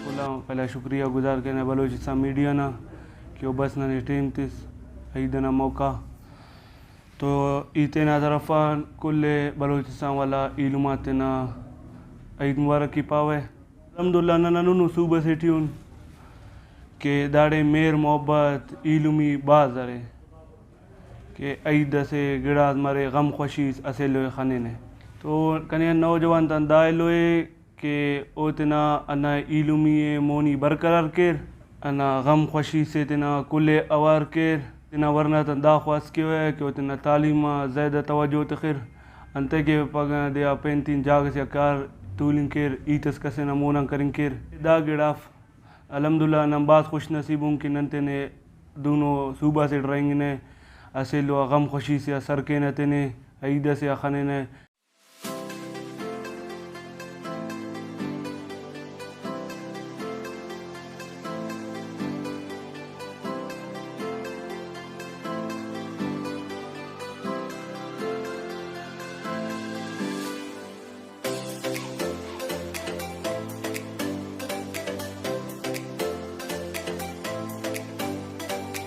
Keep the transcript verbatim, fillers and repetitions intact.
اولا پہلا شکریہ گزار کینہ بلوچستان میڈیا نا کہ او بس ننے ٹائم تس عید ئنا موقع۔ تو ای تینا طرف آن کل بلوچستان والا ایلم آ تینا عید مبارکی پاوہ۔ الحمدللہ نن ہندنو صوبہ سے ٹی ان کہ داڑے مہر محبت ایلمی بھاز ارے کہ عید اسہ گڑاس مرے، غم خوشی اس اسہ ایلو ئے خنینے۔ تو کنے آن نوجوان تان دا ایلو ئے کہ او تینا ہندا ایلمی ءِ مونی برقرار کیر، ہندا غم خوشی سے تینا کل ءِ اوار کیر، تینا ورنا تان دا خواست کیوہ کہ او تینا تعلیم آ زیادہ توجہ تخر، انتئے کہ پگہ دے آ پین تین جاگہ سے آ کار تولنگ کیر، ہیت اس کس ئنا مون آن کرنگ کیر۔ دا گڑاف الحمدللہ نن بھاز خوش نصیب ان کہ نن تینے دہنو صوبہ سے ٹی رہینگنہ، اسہ ایلو آ غم خوشی سے آ سر کینہ تینے، عید ئسے آ خنینہ۔